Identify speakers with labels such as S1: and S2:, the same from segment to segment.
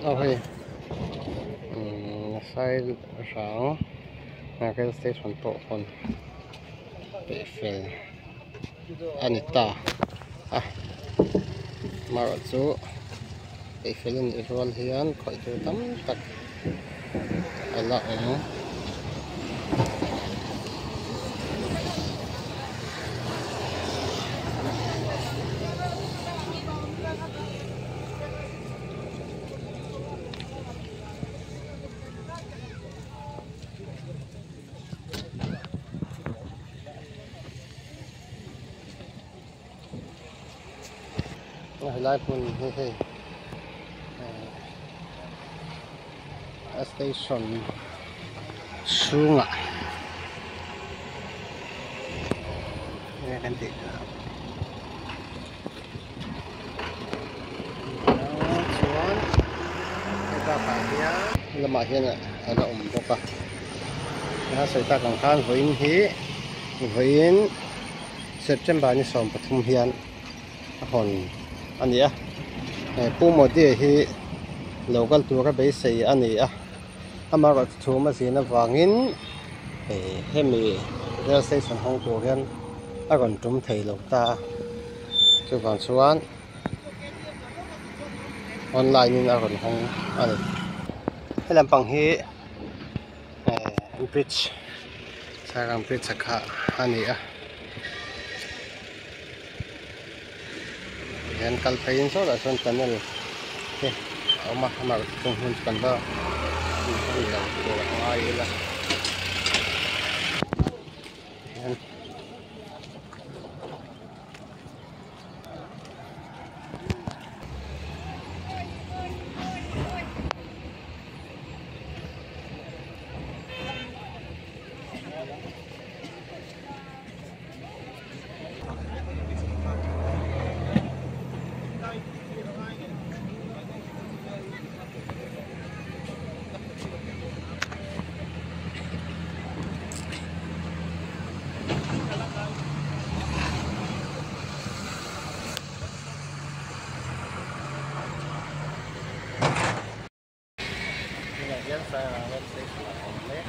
S1: Aw hei Sairang rail station pawh hawn peih fel a ni ta a amaherawh chu peih fel a nih rual hian khawih tur tam tak a la awm. Helai hmun hi hei a station chhungah enge kan tih chuan hei bakah hian lamah hian a la awm bawk a a sawi tak ang khan vawiin hi vawiin September ni 13 hian a hawn a ni a Pu Modi hi lo kal tura beisei a ni a amaherawhchu chhum a zin avangin hemi rail station hawng tur hian a rawn tum thei lo ta a chuvang chuan online in a rawn hawng a ni he lampang hi bridge Sairang bridge a kha a ni a tihian kal pheiin sawtah sawn tunnel te a awm a amaherawhchu chung hmun chu kan va hmu lo tur a ngai ila tihian. Tunah hian Sairang rail station ah a awm mek.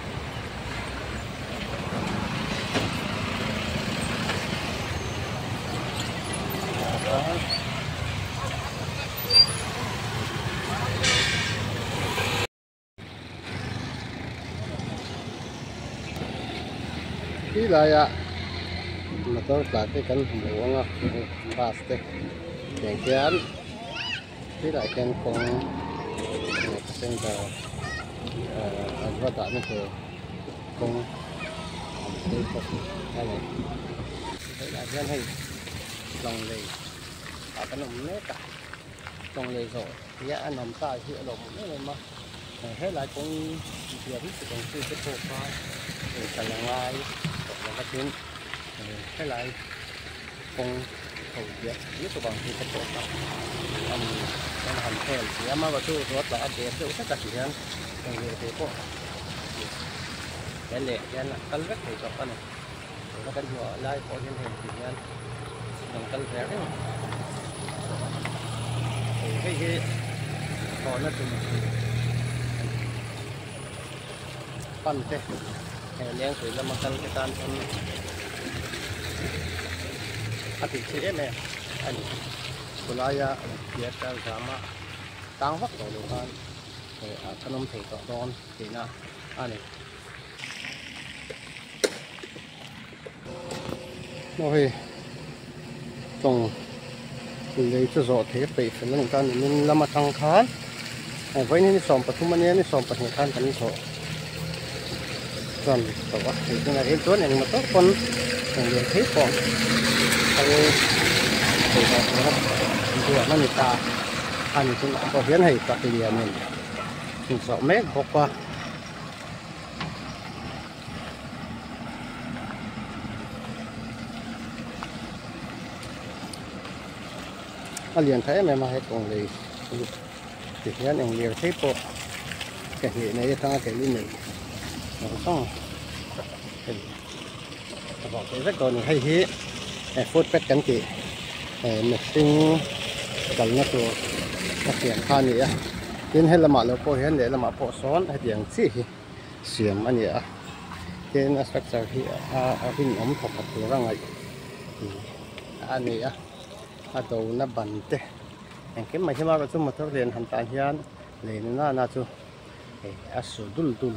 S1: Khi laia motor tlan te kan hmu ang a bus te tiang khian khilaiah khian kawng passenger an va dahna tur kawng an phei bawk a ni helaiah hian hei lawng lei ah kan awm mek a lawng lei zawh Nia a nawm ta hi a lawmawm em em a, helai kawng biak hi kawng chu te pawh kha kal a ngai tawh lo va tin helai kawng chho biak lutuk ang hi te pawh kha a ni kan han hel chiam a chu ruat lah a bek deuh hlek a ti hian eng lirthei pawh he leh hian a kal vek thei tawh a ni tuna kan hmuh lai pawh hian hei ti hian an kal ve reng a hei hi thlawhna tum pan te he lengpui lama kal te tan chuan a tih theih em em a ni khawlaia theatre drama tang vak tawh lo khan a thenawm thei tawh dawn tihna a ni. Aw hei tawng lei chu zawh thei a peih fel a ni ta a ni min lam atang khan vawiin hi ni 13 a nia ni 12 khan kan zawh chuan tawh a hei tunah hian chuan engmaw tawk pawn eng leh thei pawh kal thei tawh tur a duan a ni ta a ni tunah pawh hian hei truck lianin zawh mek bawk a. A lian tha em em a he kawng lei chu ti hian eng lirthei pawh ke hnih nei atanga ke li nei ang zawng hei a vah theih vek dawn a ni hei hi footpath kan tih mihring kalna tur a siam kha a ni a. Tin helamah lo pawh hian lehlamah pawh sawn hetiang chiah hi siam a ni a tin a structure hi a rinawm thawkhat tur a ngaih a ni a a dona ban te engkim mai hi erawh chu motor lian han tan hian lei na nana chu hei a su dul dul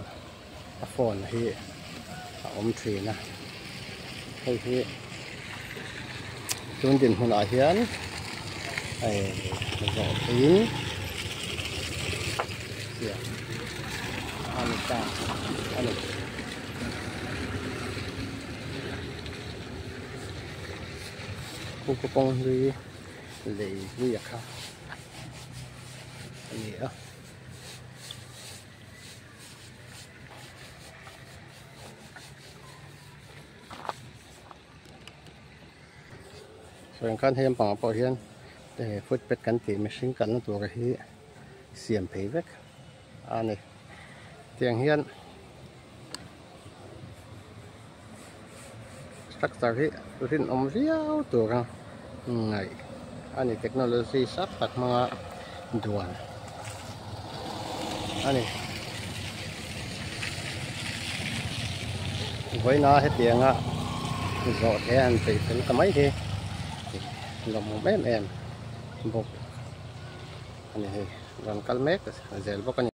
S1: a phone hi a awm thin a hei hi tun dinhmunah hian hei zawh theihin siam a ni ta a ni. Khu kawng hlui lei hlui a kha a ni a. Sawi khan hei lampangah pawh hian footpath kan tih mihring kalna tur hi siam phei vek a ni tiang hian structure hi rinawm viau tura ngaih a ni technology sap tak hmanga duan a ni vawiina hetianga zawh te han peih fel ta mai hi lawmawm em em bawk a ni hei rawn kal mek zel bawk a ni.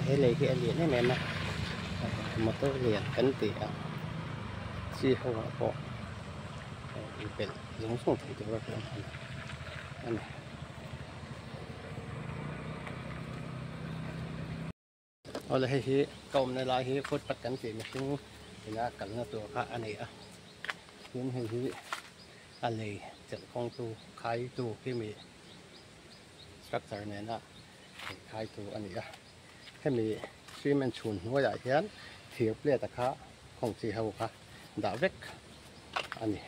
S1: He lei hi a lian em em a motor lian kan ti a chi ho ah pawh inpelh zawng zawng thei tur a awm a ni. Awle hei hi ka awmna lai hi footpath kan tih mihring ina kalna tur kha a ni a tin hei hi a lei chelh kawngtu khaitu khi mi structure nena khaitu a ni a hemi cement chhun hnuaiah hian thir plate a kha khawng chi ho kha dah vek a ni.